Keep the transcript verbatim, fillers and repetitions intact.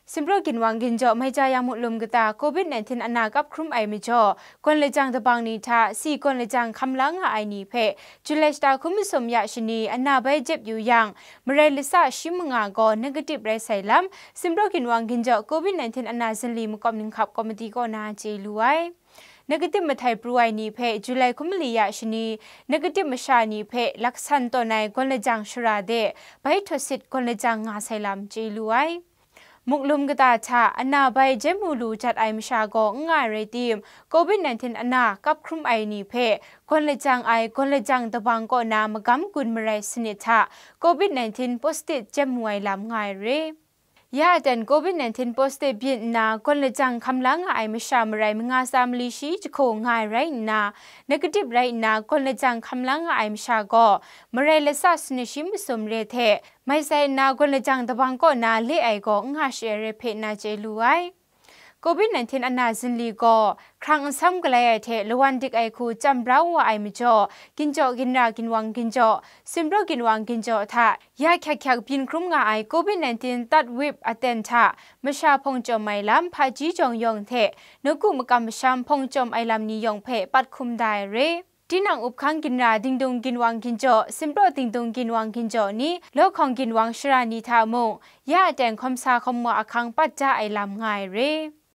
Simpraw ginwang ginjaw Maica Yang Muklum kata COVID nineteen ana kap hkrum ai majaw, gawn lajang dabang ni hta si gawn lajang hkam la nga ai ni hpe Julai shata hkun masum ya shani ana bai jep yu yang, marai lasa shi manga gaw negative rai sai lam, Simpraw ginwang ginjaw COVID nineteen ana zinli makawp ninghkap komiti kaw na chye lu ai. Negative mahtai pru ai ni hpe Julai hkun mali ya shani, negative masha ni hpe laksan tawn ai gawn lajang shara de bai htawsit gawn lajang nga sai lam chye lu ai. Muklum kata hta ana bai jep mu lu jat ai masha gaw n nga ai rai tim, COVID nineteen ana kap hkrum ai ni hpe gawn lajang ai gawn lajang dabang kaw na magam gun marai sanit hta COVID nineteen positive jep mu ai lam nga ai re. Ya aten COVID nineteen positive byin nna gawn lajang hkam la nga ai masha marai manga tsa mali shi jahku nga ai rai nna, negative rai nna gawn lajang hkam la nga ai masha gaw marai lasa sanit shi masum re hte mai sai nna gawn lajang dabang kaw na le ai gaw n nga shi ai rai hpe na chye lu ai. COVID nineteen ana zinli gaw hkrang nsam galai ai hte lawan dik ai hku chyam brau wa ai majaw, ginjaw ginra ginwang ginjaw, Simpraw ginwang ginjaw hta ya hkyak hkyak byin hkrum nga ai COVID nineteen third wave aten hta masha hpawng chyawm ai lam hpaji jawng yawng hte nawku makam masham hpawng chyawm ai lam ni yawng hpe pat hkum da ai re. Tinang up hkang ginra dingdung ginwang ginjaw, Simpraw dingdung ginwang ginjaw ni, lawhkawng ginwang shara ni hta mung, ya aten hkawm sa hkawm wa ahkang pat ja ai lam nga ai re.